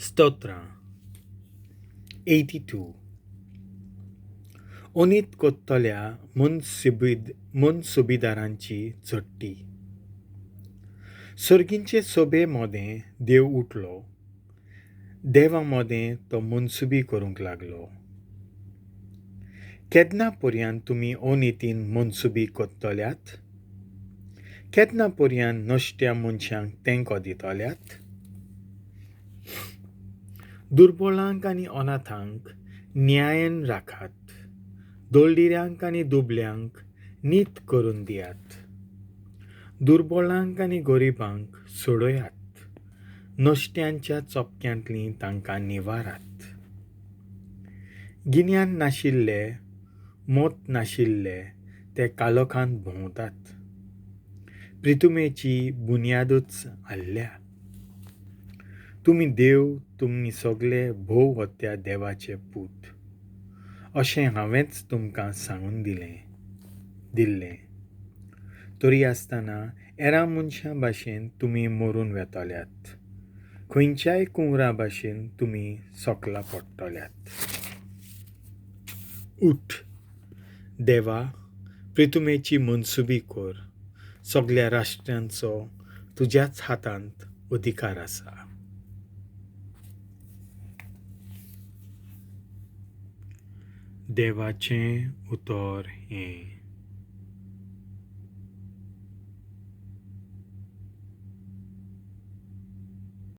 स्तोत्रां 82. अनीत कोत्तल्या मनसुबीदारांची झडटी. सर्गींचे सोबे मोदें देव उठलो, देवा मोदें तो मनसुबी करूंक लागलो. केन्ना पर्यान तुमी अनितीन मनसुबी कोत्तल्यात? केन्ना पर्यान नश्ट्या मनशांक तेंको दितल्यात? दुर्बळांक आनी अनाथांक न्यायान राखात, दळडिऱ्यांक आनी दुबल्यांक नीत करून दियात, दुर्बळांक आनी गरिबांक सोडयात, नश्ट्यांच्या चपक्यांतलीं तांकां निवारात. गिन्यान नाशिल्ले, मत नाशिल्ले ते कालोखांत भोंवतात, प्रितुमेची बुन्यादूच हाल्ल्या. तुमी देव, तुमी सगले भोव हत्या देवाचे पूत, अशें हांवेंच तुमकां सांगून दिल्लें. तरी आसतना एरा मनशां भाशेन तुमी मरून वेतल्यात, खंयच्याय कुंवरा भाशेन तुमी सकला पडटल्यात. उठ देवा, प्रितुमेची मनसुबी कर, सगल्या राष्ट्रांचो तुज्याच हातांत अधिकार आसा. देवाचें उतर हें.